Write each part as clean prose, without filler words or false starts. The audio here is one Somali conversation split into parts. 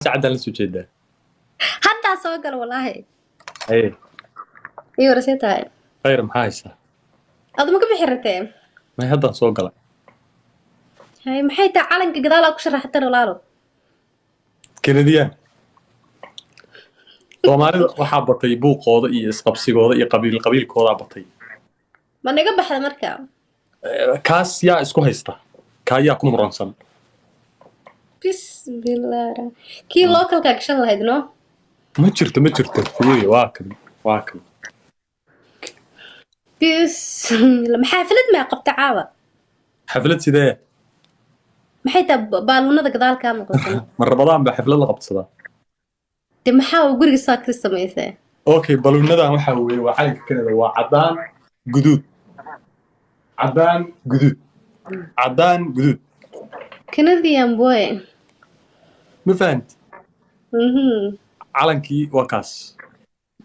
Saacaddan la soo jeedaa. Haddaa soo gala, wallaahi. Haye. Ii warasee tahay? Khayr, maxaa haysaa? Adu ma ka bixi ratee? May, haddaan soo gala. Hay, maxay tahay calanka gadaal aa ku sharaxatan, walaalo? Kanadiyaan Soomaalida waxaa batay buuqooda iyo isqabsigooda iyo qabiil qabiilkoodaa batay. Ma naga baxda marka? Kaas yaa isku haysta? Kaa yaa ku muransan? Bismillah, kii localkaa gashan lahayd, no? Ma jirto, ma jirto. Fiiri, waa kan, waa kan. Bismillah, maxaa xaflad maa qabta caawa? Xaflad sidee? Maxay tahay baaluunada gadaal kaa muuqatan? Ma Rabadaan baa xaflad la qabsadaa? De maxaa guriga saa ka samaysay? Okay, baluunadan waxaa weeye waa calanka Canada. Waa caddaan, guduud, caddaan, guduud, caddaan, guduud. Canadian boy. Ma fahanti? Mhm. Calankii waa kaas.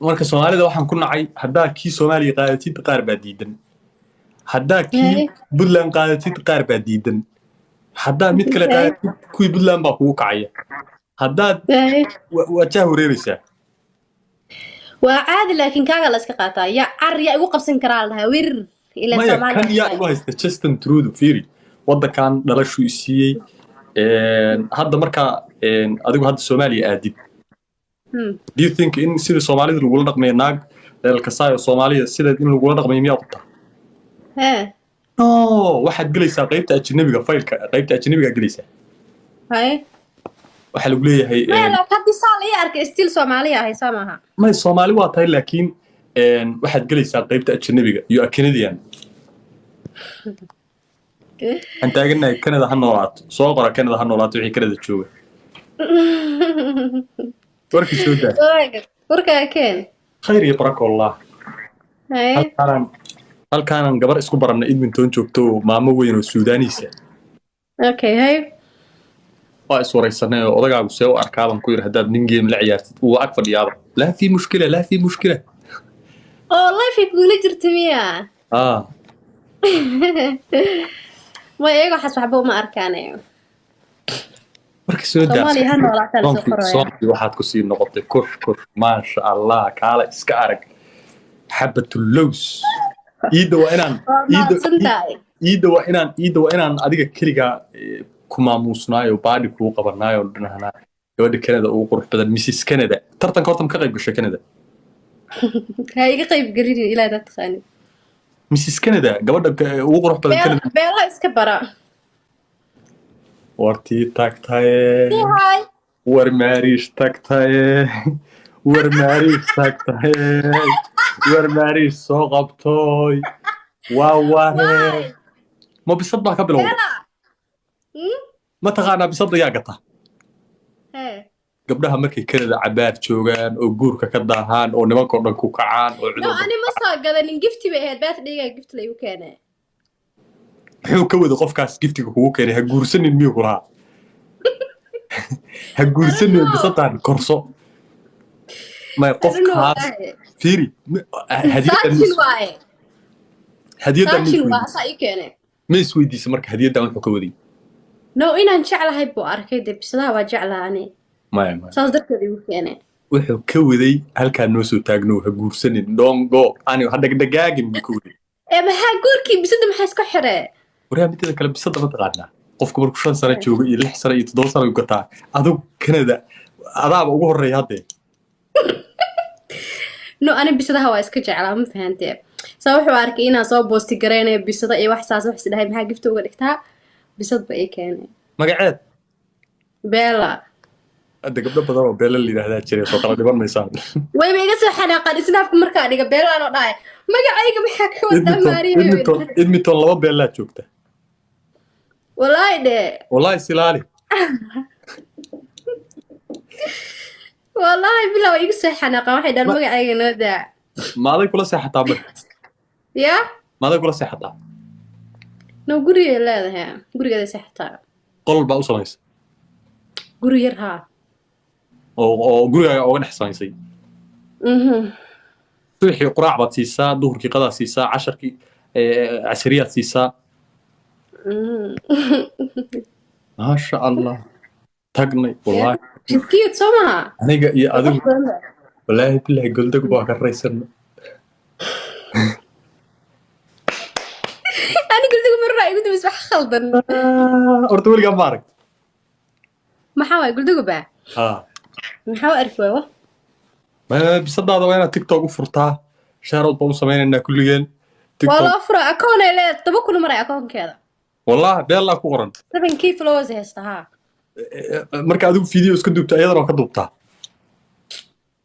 Marka Soomaalida waxaan ku nacay, haddaa kii Soomaaliya qaadatid, qaar baa diidan. Haddaa kii Puntland qaadatid, qaar baa diidan. Haddaa mid kale qaadatid, kuwii Puntland baa kugu kacaya. Haddaad waa jaah wareereysaa. Waa caadi, laakiin kaaga la iska qaataa. Yaa car yaa igu qabsan karaa la dhahaa wir ilaa Maya. Soomaaliya. Kan yaa igu haysta? Justin Trudeau, fiiri, waddankan dhalashuu isiiyey. Hadda markaa adigu hadda Soomaaliya aadid, do you think in sida Soomaalida lagula dhaqmayo, naag leelkasaayo Soomaaliya sida in lagula dhaqmayo miyaa qabtaa? Hee. No, waxaad gelaysaa qaybta ajnabiga, faylka qaybta ajnabigaa gelaysaa. Haye. Waxaa lagu leeyahay Maya, laakiin haddii saa la ii arkay, still Soomaaliya ahay, soo maaha? May, Soomaali waa tahay, laakiin waxaad gelaysaa qaybta ajnabiga. You are Canadian. Waxaan taaganahay Canada ha noolaato. Soo qora "Canada ha noolaato" wixii Canada jooga. Warkii soo daa. Warkaa keen. Khayr iyo barako Allah. Haye. Halkaanaan gabar isku barannay Edmonton joogto oo maamo weyn oo Suudaaniisa. Okay, haye. Waa iswaraysanay oo odagaagu see u arkaaban ku yidhi haddaad nin game la ciyaartid. Wuu ag fadhiyaaba. Laa fi mushkila, laa fi mushkila. Oo life kugula jirta miya? Ah. Ma iyaga waxaas waxba uma arkaane. Marka soo daa. Soomaaliya ha noolaataa lasoo Soonkii qoraya. Soonkii waxaad kusii noqotay kush kush, maasha Allah, kaala iska arag, xabatullows. Iidda waa inaan Waa iidda mahadsan tahay. Iidda waa inaan adiga keligaa ku maamuusnaayo, baadhi kuu qabanaayo, dhinahnaa gabadha Canada ugu qurux badan, Mrs Canada. Tartanka horta ma ka qayb gashay Canada? Ha iga qayb gelinin ilaa dad taqaanid. Mrs Canada, gabadha ugu qurux badan Canada. Beela iska bara. Wartii tagtaye. Hi. War maariish tagtaye, war maariish tagtaye, war maariish soo qabtooy, waa waree. Ma bisad baa ka bilowda? Hmm? Ma taqaanaa bisadda yaa gata? Hee. Gabdhaha markay Canada cabaar joogaan oo guurka ka daahaan oo nimankao dhan ku kacaan oo No. cidoo Ani ma soo gadanin, gifti bay ahayd. Birthday-ga gift la igu keenay. Muxuu ka wada qofkaas giftiga kugu keenay? Ha guursanin miyuu ku lahaa? Ha guursanin, bisadaan korso. May, qofkaas fiiri, hadiyaddan Saajin waaye. Hadiyaddan ma Saajin waa isweydiisay? Asaa ii keenay. Ma isweydiisay marka hadiyaddan wuxuu ka waday? No, inaan jeclahay buu arkay. Dee bisadaha waa jeclaha ani. Maya, maya. Saas darteed igu keenay. Wuxuu ka waday halkaa noo soo taagno, ha guursanin, don't go, ani ha dhegdhegaagin buu ka waday. Ee maxaa guurkii bisada maxaa isku xiree? Waryaa, midada kale, bisada ma taqaanaa qofku markuu 5 sano joogo iyo 6 sano iyo 7 sano u gataa? Adigu Canada adaaba ugu horreeya haddee. No, ani bisadaha waa iska jeclaa, ma fahantee? Saa wuxuu arkay inaan soo boosti garaynayo bisada iyo wax saas. Wax is dhahay, maxaa gifta uga dhigtaa? Bisad ba ii keenay. Magaceed? Bella. Hadda gabdho badan oo Beela la yidhaahdaa jiray, soo kala dhiban maysaan. Wayba iga soo xanaaqaan Snapka markaa dhiga Beelaan oo dhahay, "Magacayga maxaa ka wadaa?" Edmonton. Maariya. Edmonton laba Beelaa joogta. Walaahi dhe. Wallahi silaali. Walaahi bilaa way iga soo xanaaqaan, waxay dhahan, "Magacayga noo daa." Maaday kula seexataa marka? Ya. Maaday kula seexataa? No, gurigay leedahay, gurigeeda seexataa. Qol baa u samaysa? Guri yar, haa. Oo gurigaaga ooga dhex samaysay? Mhm. Subaxii quraac baad siisaa, duhurkii qadaa siisaa, casharkii casariyaad siisaa? Mhm. Maasha Allah, tagnay wallahi. She's cute, soo maha? Aniga iyo adigu Qurux badan ba. Wallaahi billahi, Goldog baa ka raysana. Ani Goldogob marraa igu dambeys, wax khaldan. Horta weligaa ma aragt? Maxaa waay Goldogob ah? Ha. Maxaa u arki waay wa? Bisadaada waa inaad TikTok u furtaa. Shoutout baan u samaynaynaa kulligeen. Waa TikTok. Loo fura akoon ay leedahay, 10,000 maray akoonkeeda. Wallah beellaa ku qoran. 7K followers haysta, haa. Marka adigu video iska duubta, iyadana waa ka duubtaa,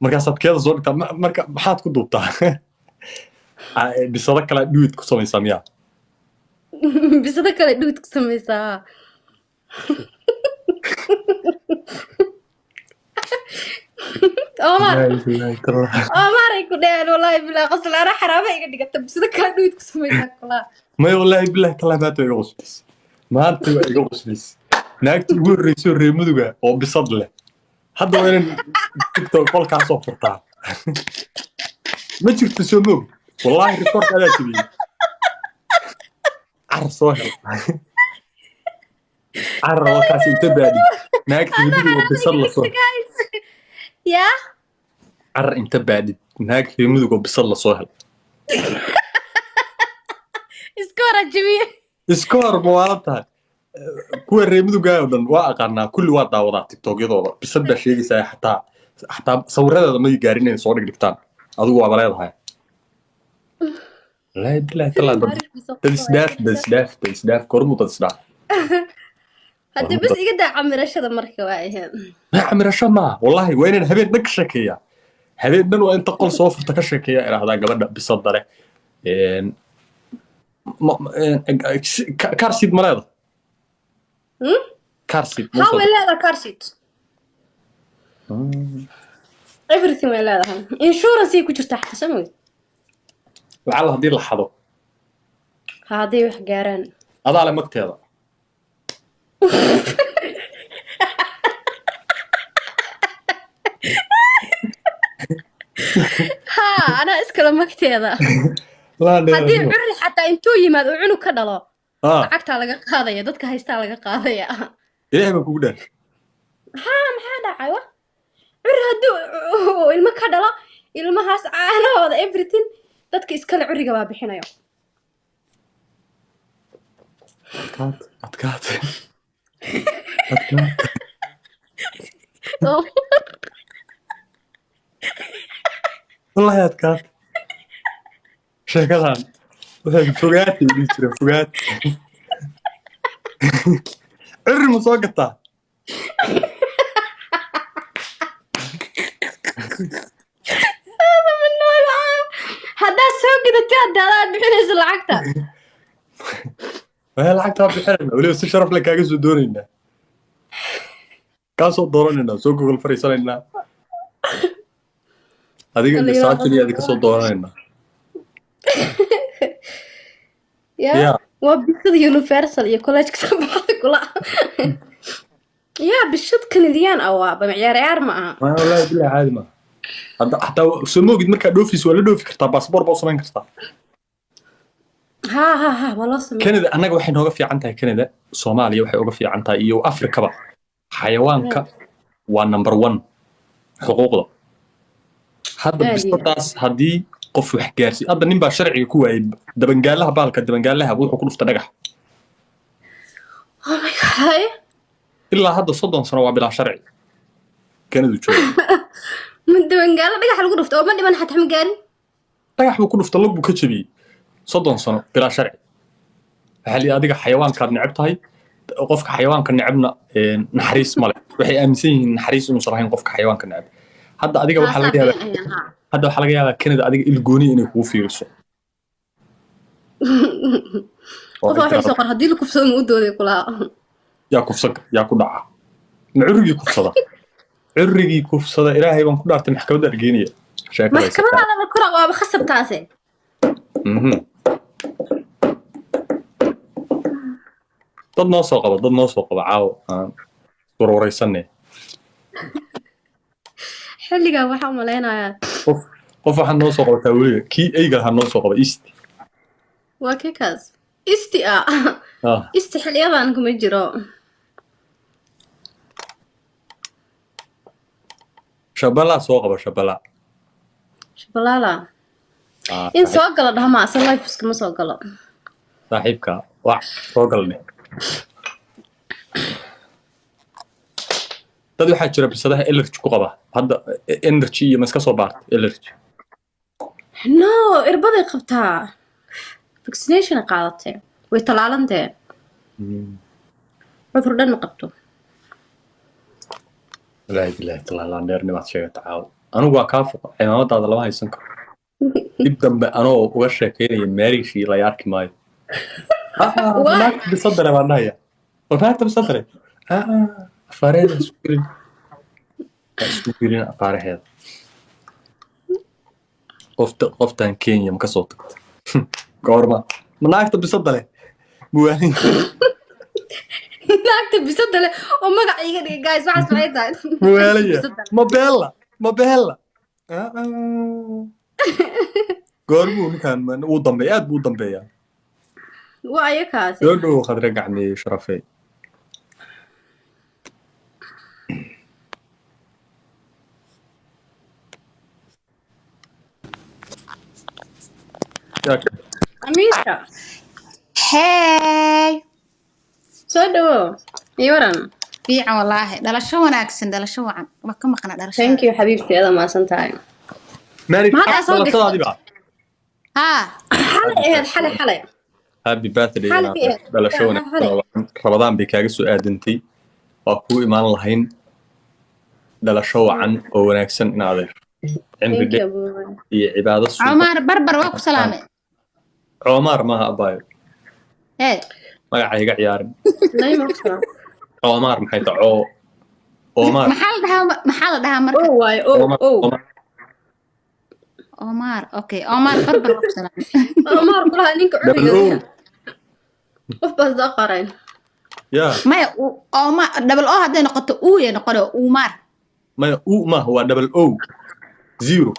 markaasaad keeda soo dhigtaa. Marka maxaad ku duubtaa? Bisado kale dhuwid ku samaysaa miyaa? Bisado kale dhuud ku samaysaa, haa. Omar. Omar ay ku dheheen, wallahi bilaa qosol ana xaraama iga dhigata, bisado kale dhuud ku samaysaa kulaa. Maya, wallaahi billahi tallahi, maanta waa iga qoslis, maanta waa iga qoslis. Naagtii ugu horreysay oo reer Muduga oo bisad leh, hadda waa inaan TikTok qolkaasoo furtaa. Ma jirto, soo moog? Wallaahi rikoorka adaa jebiyey. Car soo hel, car wakaas inta baadhi naagtii reer Mudug oo bisad la soo Guys, yaa. Car inta baadhid naag reer Mudug oo bisad la soo hel. Iska warajabiye. Iskoor ma waalan tahay? Kuwa reer Mudugaa oo dhan waa aqaanaa, kulli waa daawadaa TikTokyadooda. Bisad baa sheegaysaa, xataa sawiradeeda ma gaarin inay soo dhigdhigtaan. Adigu waaba leedahay, wallaahi billahi tallahi, dad isdhaaf, dad isdhaaf, dad isdhaaf, kormuu dad isdhaaf. Hadda bas iga daa camirashada marka waa ahayd. Ma camirasho maa, wallaahi waa inaan habeen dhan ka sheekeeyaa, habeen dhan waa inta qol soo furta ka sheekeeya, idhaahdaa gabadha bisada leh. Car seat ma leeda? Hmm? Car seat ma Haa. soo Way leedahay car seat. Everything way leedahay, insurance ay ku jirtaa xataa, soo mogid? Lacala haddii la xado? Ha, hadday wax gaaraan. Adaa le magteeda. Haa, anaa iskala magteeda. Haddii curri xataa intuu yimaad uu cunug ka dhalo, lacagtaa laga qaadaya, dadka haystaa laga qaadaya. Ilaahay baan kugu dhaar. Maxaa dhacay? Wa curri haddii uu ilmo ka dhalo, ilmahaas caanahooda, everything, dadka iskale curriga baa bixinayo. Adkaate, adkaate, adkaate. Wallahi adkaate. Sheekadan waxay fogaatay dhihi jireen, fogaatay. Curri ma soo gataa? Haddaad soo gadatay, hadda adaa bixinaysa lacagta. Waxay lacagtaa bixinayna, weliba si sharaf leh kaaga soo doonaynaa, kaa soo dooranaynaa, soo gogol fariisanaynaa adiga iyo saajin iyo adika soo dooranaynaa. Ya. Ya. Waa bisada Universal iyo college soo baxda kula. Ya, bishad Canadian ah, waa ba ciyaar ciyaar ma aha. Wallahi billahi caadi maaha. Hadda xataa soo moogid, markaa dhoofiis waa la dhoofi kartaa, baasboor baa u samayn kartaa. Ha ha ha, waa loo sameeya. Canada annaga waxay nooga fiican tahay, Canada Soomaaliya waxay uga fiican tahay iyo Afrikaba, xayawaanka waa number one xuquuqda. Hadda Aad iyo aad. Bisadaas haddii qof wax gaarsiiyo, hadda nin baa sharciga ku waayey dabangaalaha, baalka dabangaalaha wuxuu ku dhuftay dhagax. Oh my God, haye. Ilaa hadda 30 sano waa bilaa sharci, Canada jooga. Ma dabangaalo dhagax lagu dhufto oo ma dhiman xataa, ma gaarin? Dhagax buu ku dhuftay, lug buu ka jebiyey, 30 sano bilaa sharci. Waxaa la yidhi adiga xayawaankaad neceb tahay, qofka xayawaanka necebna naxariis ma leh. Waxay aaminsan yihiin naxariis inuusan lahayn qofka xayawaanka neceb. Hadda adiga waxaa laga Taasaa yaabaa been ayan, haa. Hadda waxaa laga yaabaa Canada adiga il gooniya inay kugu fiiriso oo Qof ay waxay tiraahdo, soo qor haddii la kufsado ma u dooday kulaa. Yaa kufsan, yaa ku dhaca? Ma currigii kufsada? Currigii kufsada, Ilaahay baan ku dhaartay, maxkamadda argeynaya sheekadaysa. Maxkamadaada la kora, waaba khasab taase. Dad noo soo qaba, dad noo soo qaba, caawo aan warwaraysanay. Xilligan waxaa u malaynayaa Qof waxaad noo soo qabataa weliga kii eyga lahaa noo soo qaba, East. Waa kii kaas Isti ah? Ah. Isti xiliyadan kuma jiro. Shabalaa soo qaba, shabala. Shabalala. Ah, in soo galo dhahma asa life iskama soo galo. Saaxiibka wax soo galne. Dad waxaa jira bisadaha allergy ku qaba. Hadda energy iyo ma iska soo baartay allergy? No, irbaday qabtaa, vaccination ay qaadatay, way talaalantee, cudur dhan ma qabto. Wallaahi bilaahi talaalaan dheernimaad sheegata caawa. Anigu waa kaa foqa, cimaamadaada lama haysan karo. Dib dambe anoo uga sheekeynaya meerishii la arki maayo. Why? Naagta bisadare baan dhahaya. War naagta bisadare. Afaareeda isku gelin. Ha isku gelin afaaraheeda. Qofta qoftan Kenya ma ka soo tagta? Goorma? Ma naagta bisadare? Muwaalin. Naagta bisada leh oo magac iiga dhigay, guys, waxaas maxay tahay? Muwaalaya. Bisada. Ma Bella? Ma Bella? Goormuu ninkan wuu dambeeya, aad buu u dambeeyaa. Waa ayakaasi. Soo dhowow Khadre gacmeeye sharafey. Amiisha. Hey, soo dhawow, iyo waran? Fiican wallaahi. Dhalasho wanaagsan, dhalasho wacan. Waa ka maqna dhalashada. Thank you xabiibti, adaa mahadsan tahay. Mary, Maxaa soo gashay? dhalashadaadii baa? Haa. Xalay ahayd, xalay xalay. Happy birthday. Xalay Inaad ahayd. dhalasho Xalay. wanaagsan oo wacan. Rabadaan bay kaaga soo aadantay. Waa kuu imaan lahayn. Dhalasho wacan oo wanaagsan in adeer. Cimri Thank you dheer abuubay. iyo cibaado suuban. Cumar Barbar waa ku salaamay. Coomaar maaha abaayo. Hey, Magaca iga ciyaarin. Naima ku salaam. Coomaar maxay tahay? Coo. Oomaar. Maxaa la dhahaa, maxaa la dhahaa marka? Oh waaye, oh. Oomaar. Oh. Oomaar. Omar, okay. Omar Barbar waa ku salaamay. Omar kulaha ninka Double O. curiga qof baas daa qorayn. Yeah. Maya, Omar double O hadday noqoto U ya noqono Umar. Maya U maaha, waa double O. Zero.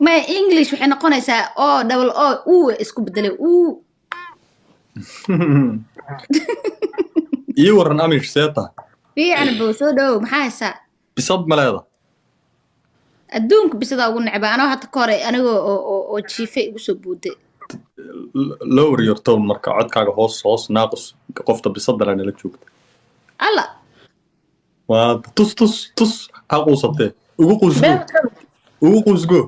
Maya, English waxay noqonaysaa O double O U isku bedelay U. Ii waran Amish, see tahay? Fiican buu, soo dhow, maxaa haysaa? Bisad ma leeda? Adduunka bisadaa ugu necba anoo hadda ka hore anigoo oo jiifay igu soo buuday. Lower your tone marka, codkaaga hoos hoos naaqus, qofta bisadana nala joogta. Alla. Waa tus tus tus, ha quusatee, ugu quusgo, ugu quusgo,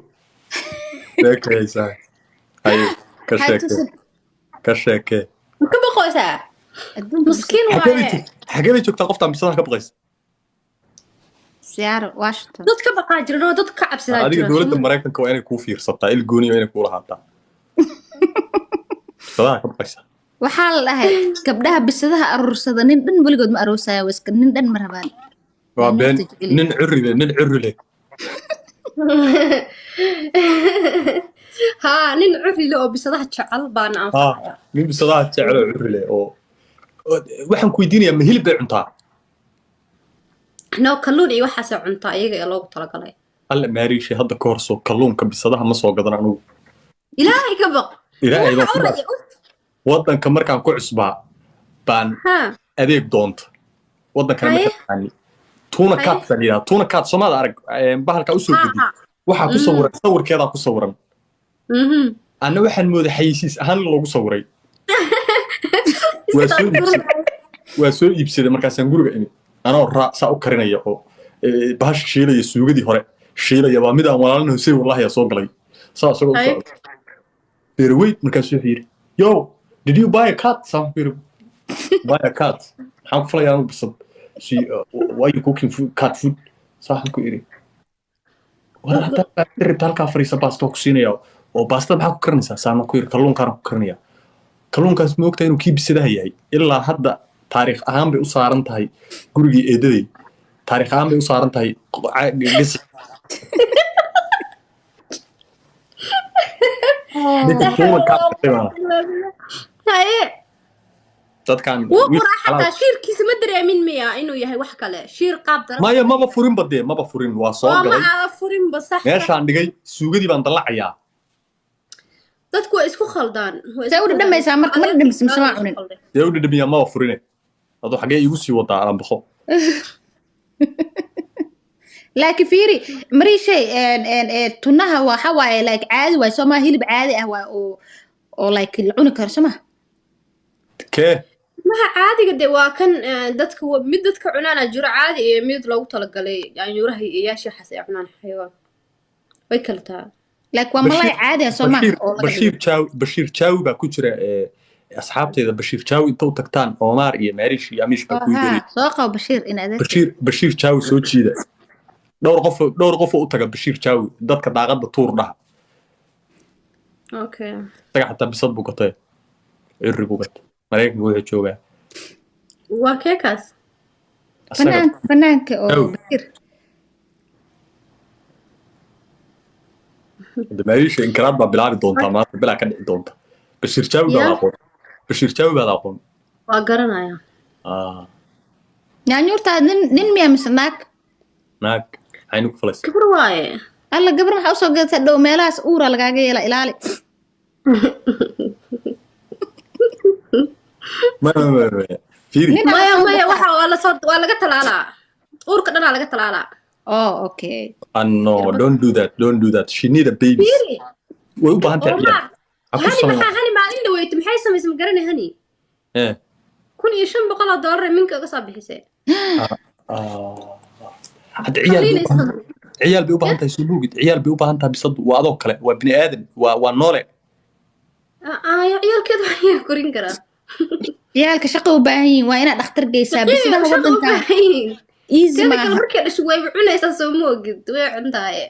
sheekaysaa haye ka Hay sheekee tusin. Ka sheekee. Ma ka baqoysaa? Adduunka. Miskiin xagee bay waaye. Xagee bay joogtaa qoftaan bisadaha ka baqaysa? Seattle, Washington. Dad ka baqaa jiran oo dad ka cabsadaa Adiga jira. Dowladda Maraykanka waa inay kuu fiirsataa, il gooni waa inay kuu lahaataa, bisadaha ka baqaysa. Waxaa la dhahay gabdhaha bisadaha aruursada nin dhan weligood ma aroosaya, waa iska nin dhan ma rabaan. Waa been. Nafta jecel. Nin currile, nin currile. Haa, nin curile oo bisadaha jecel baana anfacaya. Nin bisadaha jecel oo currile oo waxaan ku weydiinayaa, ma hilib bay cuntaa? No, kalluun iyo waxaasay cuntaa iyaga ee loogu talagalay. Alle maariishay, hadda ka hor soo kalluunka bisadaha ma soo gadan anugu. Ilaahay ka baq. Ilaahay baan Waxa ku oraya, uf. Waddanka markaan ku cusbaa baan adeeg doonta waddankana ma Haye. taqaani tuna Haye. cat baan yidhaha, tuna cat soomaada arag, bahalkaa usoo gedi waxaa ku sawiran, sawirkeedaa ku sawiran. Anna waxaan mooday xayeysiis ahaan in loogu sawiray. Waa soo iibsaday, waa soo iibsaday. Markaasaan guriga imid anoo saa u karinaya oo bahasha shiilaya, suugadii hore shiilaya, baa mid aan walaalin Hussein wallahi yaa soo galay saa isagoo u Haye. socda beerweyd. Markaasuu wuxuu yidhi, "Yo, did you buy a cat?" Saan ku yidhi, "Buy a cat? Maxaan ku falayaa anigu bisad? See, why you cooking food, cat food?" Saan ku yidhi, "War haddaa rabta halkaa fariisa, baasta ku siinaya." "Oo baastada maxaa ku karinaysaa?" Saan ku yidhi, "Kalluunkaana ku karinaya." Kalluunkaas ma ogtahay inuu kii bisadaha yahay? Ilaa hadda taariikh ahaan bay u saaran tahay gurigii eedaday, taariikh ahaan bay u saaran tahay gis. Ninka tuuma kaa baxay baana. Haye. Dadkan wuu wiil qoraa xataa xalaal. Shiirkiisa ma dareemin miya inuu yahay wax kale, shiir qaab daran? Maya, maba furinba dee, maba furin, waa soo oo ma galay. Aada furinba, sax sax. Meeshaan dhigay suugadii baan dallacayaa. Dadku waa isku khaldaan, waa See isku u khaldaan. dhadhamaysaa marka, ma dhadhamisin mise waa cunin? Dee u dhadhamiyaa, maba furine, aduu xaggee iigu sii wadaa alanbaqo? Laakiin fiiri Mariishay, tunaha waxa waaye like caadi waaye, soo maa? Hilib caadi ah waa oo like la cuni karo, soo maa? Kee? Maha, caadiga de waa kan dadka mid dadka cunaana jiro caadi iyo mid loogu talagalay yaanyuuraha iyo eeyaasha, waxaas ay cunaan xayawaan, way kala tahay. Like waa malay caadi ah, soo maa? Bashiir Oo laga Bashiir Jaawi, Bashiir Jaawi baa ku jira. Asxaabteyda Bashiir Jaawi inta u tagtaan, Omar iyo Maarish iyo Amish baa ku ha yiri. Soo qabo Bashiir in adeer. Bashiir, Bashiir Jaawi soo jiida. Dhowr qof, dhowr qof oo u taga Bashiir Jaawi, dadka daaqada tuur dhaha. Okay. Isaga xataa bisad buu gatay, cirri buu gatay, Maraykanka wuxuu joogaa. Waa kee kaas? Asaga. Fanaanka oo Jaawi. Bashiir. Hadda Maariisha inkiraad baa bilaabi doontaa maanta, bilaa ka dhici doonta. Bashiir Jaawi baad Ya. aqoon? Bashiir Jaawi baad aqoon? Waa garanaya. Ah. Nyaanyuurtaa nin miyaa mise naag? Naag maxaynu ku falaysaa? Gabar waaye. Alla, gabar maxaa usoo gadataa? Dhow meelahaas uura lagaaga yeela, ilaali. Maya, maya, maya, fiiri. Nin Maya, maya, waxa waa lasoo, waa laga talaalaa, uurka dhanaa laga talaalaa. Oh, okay. Ah, no, don't do that, don't do that. She need a baby. Fiiri. Way u baahan tahay ciyaal. Omar. Ha ku Hani sameyn. Maxaa Hani maalin dhaweyta maxay samaysay? Ma garanay Hani. $1500 minka uga soo bixisay. Ah. Hadda ciyaal bay u baahan tahay, ciyaal bay u baahan tahay, soo moogid, ciyaal bay u baahan tahay. Bisadu waa adoo kale, waa bini aadan, waa noole. Aya, ciyaalkeeda ayaa korin karaa. Ciyaalka shaqa u baahan yihiin, waa inaad dhakhtar geysaa bisadaha Shaqa u wadankan. baahan yihiin. Easy Teeda kale maaha. Markay dhasho wayba cunaysaa, soo ma ogid? Way cuntaaye.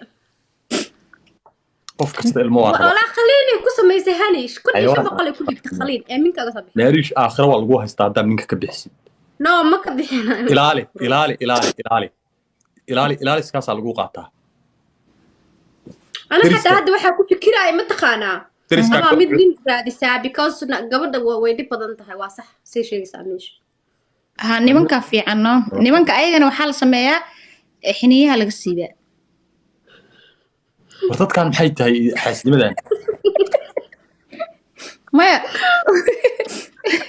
Qof kasta ilmo waa rabaa. Walaa khaliinay ku samaysay Hani, kun iyo shan Xayawaan. boqol ay ku dhigtay khaliin ee minka uga soo bixisay. Maariish, aakhira waa lagu haystaa haddaa minka ka bixisid. No, ma ka bixinayo. Ilaali, ilaali, ilaali, ilaali, ilaali, ilaaliskaasaa lagu qaataa. Ana Deriska. xataa hadda waxaa ku fikiraya, ma taqaanaa, Deriskaa. Ama mid nin raadisaa, because gabadha way dhib badan tahay. Waa sax say sheegaysaa meesha. Ha, nimanka fiican, no, nimanka ayagana waxaa la sameeyaa xiniyaha laga siibaa. War dadkan maxay tahay xaasnimadan? Maya.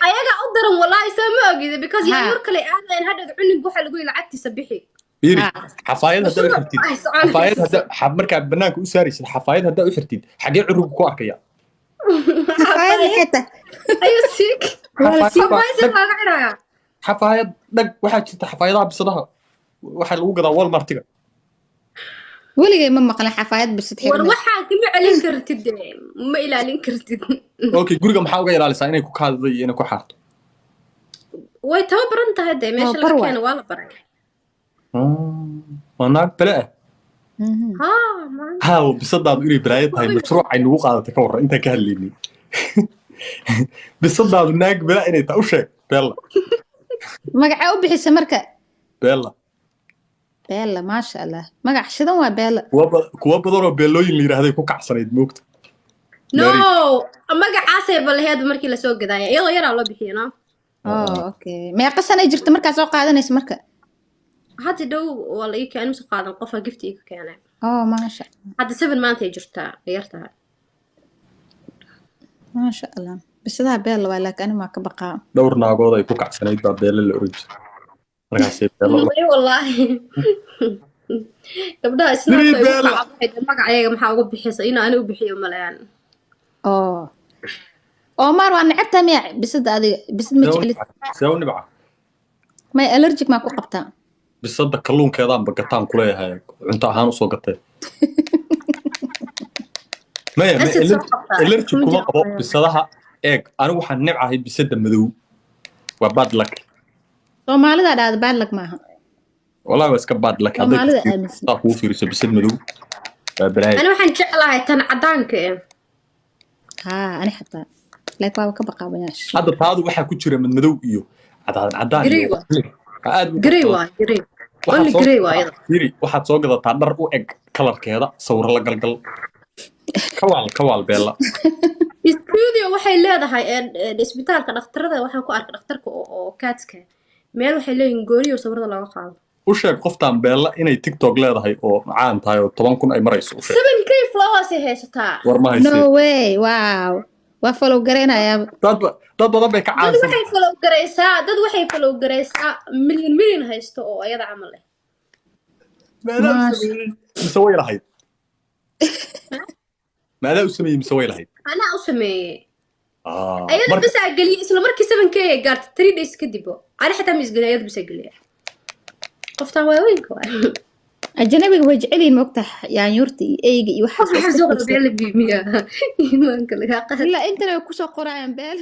Ayagaa u daran walaahi, soo ma ogida? Because Ha. yaanyuur kale aadayan hadhow cunug waxaa lagu yidhi lacagtiisa bixi. Fiiri. Ha. Xafaayad haddaa u xirtid, Ay, soconayso. xafaayad haddaa markaa banaanka u saaraysid, xafaayad haddaa u xirtid, xagee curigu ku arkaya? Xafaayad maxay tahay? Ayuu siik. Xafaayad xafaayad dhag. looga xirayaa. Xafaayad dhag, waxaa jirta xafaayadaha bisadaha, waxaa lagu gadaa Walmartiga. Weligay ma maqlin xafaayad bisad War xiran. waxaa kama celin kartid dee, ma ilaalin kartid. Okay, guriga maxaa uga ilaalisaa inay ku kaadido iyo inay ku xaarto? Way tababaran tahay dee, meesha Tababar laga waay. keeno waa la baray. Waa naag bele ah. Ha, maanta. Haa, bisadaadu inay balaayo tahay, mashruuc ay nagu qaadatay ka warran intaan ka hadlaynay. Bisadaadu naag bele inay tahay u sheeg Bella. Magacaa u bixisa marka? Bella. Beella, maasha Allah, magac shidan waa Beella. Kuwa badan oo beelooyin la yidhaahday ku kacsanayd, moogta. No, magacaasay balaheed markii lasoo gadaaya, iyadoo yaraa loo bixiyo, no. Oh, okay. Meeqa sanay jirta markaa soo qaadanaysa marka? Hadda dhow waa la ii keenay, mise qaadan, qofa gift iiga keenay. Oh, maasha. Hadda 7 maanta ay jirtaa, ay yar tahay. Maasha Allah, bisadaha Beella waa, laakiin ani waa ka baqaa. Dhowr naagood ay ku kacsanayd baa beele la oran jiray, markaasay Beella May, wallaahi gabdhaha isnaabka Three ay ku Bella. kacabay magacayaga maxaa ugu bixisa in ani u bixiyo malayaan. Oh, Omar, waa necabtaa miya bisada? Adiga bisad ma jeclid? See u nibca? May, allergic maa ku qabtaa? Bisada kalluunkeedaan bagataan kuleeyahay, cunto ahaan usoo gatay. Maya, Acid soo qabtaa. Allergy Kuma kuma jiro. qabo bisadaha. Eeg, anigu waxaan nebcahay bisada madow, waa bad luck. Soomaalida dhahda bad luck maaha. Wallahi waa iska bad luck hadday Soomaalida aaminsan. Saa kugu fiiriso bisad madow waa balaayo. Ani waxaan jeclahay tan cadaanka eh. Haa, ani xataa laakiin waaba ka baqaa bayaash. Hadda taadu waxaa ku jira madmadow iyo cadaan cadaan Grey iyo waa. Aad u Grey waa grey. Waxaad Only grey waa iyada. Fiiri, waxaad soo gadataa dhar u eg kalarkeeda, sawiro la galgal, kawaal kawaal Beella. Studio waxay leedahay isbitaalka dhakhtarada waxaan ku arkay dhakhtarka oo kaadska meel waxay leeyihiin gooniyo sawirada looga qaado. U sheeg qoftaan Beella inay TikTok leedahay oo caan tahay oo 10,000 ay marayso, u sheeg. 7K followers ay haysataa. War ma No haysee? way, wow, waa follow garaynayaa. Dad badan bay ka Dad caansan. waxay follow garaysaa, dad waxay follow garaysaa milyan milyan haysto oo ayada camal eh. Maadaa u Maasha. sameeyey mise way lahayd? Maadaa u sameeyey mise way lahayd? Anaa u sameeyey. Ah, Ayada marka bisaa geliyey isla markii 7K ay gaartay, 3 days kadib. Ani xataa ma isgelin, ayada bisaa geliyay. Qoftaan waa weynka waay. Ajanabiga way jecel yihiin, moogtaha, yaanyuurta iyo eyga iyo waxaas Qof way waxaa iska soo qora fiirsadaan. Beela biimiya iimaanka lagaa qaad. Ilaa intana way kusoo qorayaan beel.